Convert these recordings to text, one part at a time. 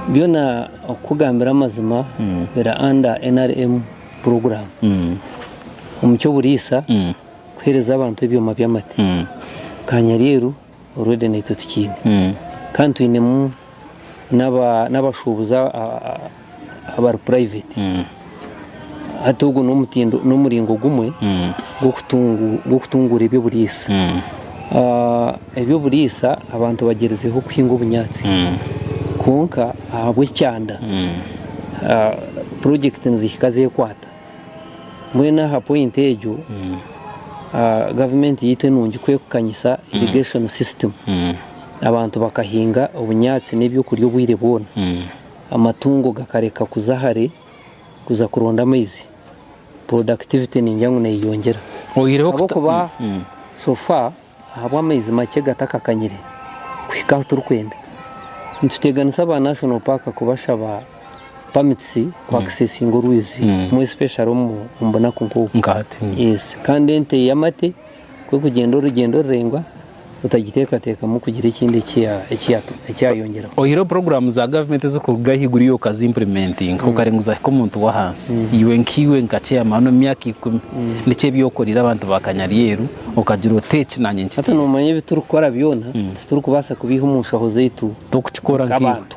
Byona okukugambira amazima biri under NRM program. Omu ky'oburiisa kuheereza abantu ebyoma by'amate. Kanyaryeru already naitwe tukiine. Kandi twinemu n'abashuubuzi abari private. Hati ogwo n'omutindo n'omuringo gumwe gw'okutunguura eby'oburiisa. Eby'oburiisa abantu bagyerizeho kuhinga obunyaatsi kwonka ahabw'ekyanda purojekiti nizihika zeekwata. Mbwenu aha pointi egyo gavumenti yaitu enungi ku erikukanyisa irrigation system abantu bakahinga obunyaatsi n'ebyokurya obwire bwona, amatungo gakareka kuza hare kuza kuronda amaizi, productivity ningira ngu neyeyongyera. Oihireho kuta Ahabw'okuba so far ahabw'amaizi makye gatakakanyire kuhika ahu turikwenda, nituteganisa aba National Park kubashaba permits ku accessinga orwizi more especially omu bunaku nk'obu. Nka hati. Yes, kandi ente y'amate ku erikugyenda orugyendo ruraingwa otagiteekateekamu kugira ekindi eki yayongyeraho. Oihireho puroguraamu za gavumenti ezirikuruga ahaiguru iwe okazi implementinga okarenga ngu zahika omuntu w'ahansi, iwe nkaiwe nka chairman omu myaka ikumi, niki ebi okoreire abantu ba Kanyaryeru okagira oti eki naanye Hati nkitiine? noomanya ebi turikukora byona titurikubaasa kubiiha omu nshaho zaitu Tokukikora nkaiwe. nk'abantu.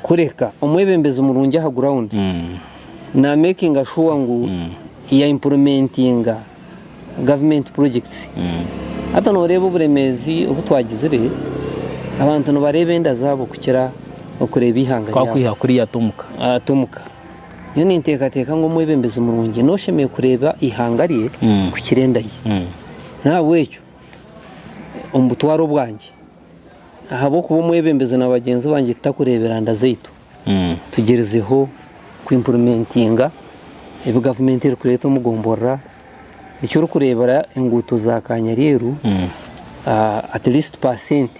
Kureka omwebembezi murungi aha ground na makinga sure ngu ya implementinga government projects. Hati noreeba oburemeezi obu twagizire, abantu nibareeba enda zaabo kukira okureeba eihanga ryabo. Kwakwiha kuriya tumuka. Tumuka. Nyowe ninteekateeka ngu omwebembezi murungi noshemereire kureeba eihanga rye kukira enda ye. Nahabwekyo omu butware obwangye, ahabw'okuba omwebembezi na bagyenzi bangye tutakureebera nda zaitu, tugyerizeho ku implementinga ebi gavumenti erikureeta omu gomborora. Nikyo orikureebera enguuto za Kanyaryeru at least percent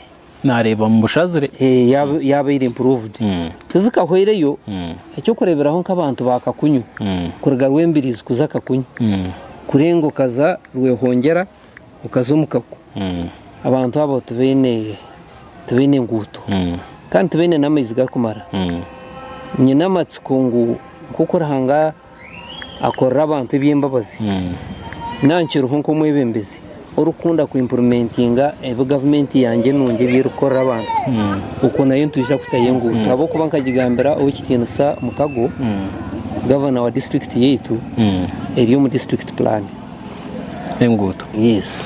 Naareeba omu bushazire. Yaabaire improved. Tizikahweireyo, eky'okureeberaho nk'abantu ba Kakunyu kuruga Rwembirizi kuza Kakunyu, kurenga okaza Rwehongyera okaza omu Kaku, abantu abo tibaine tibaine nguuto kandi tibaine n'amaizi garikumara. Nyine amatsiko ngu nk'oku Ruhanga akorera abantu eby'embabazi, nankiriho nk'omwebembezi orikukunda ku implementinga ebi gavumenti yangye enungi ebi erikukorera abantu, okwo nayo nitwija kutayo enguuto ahabw'okuba nkagigambira Owekitiinisa Mukago, gavana wa disiturikiti yaitu, eri omu disiturikiti pulaani. Enguuto. Yes.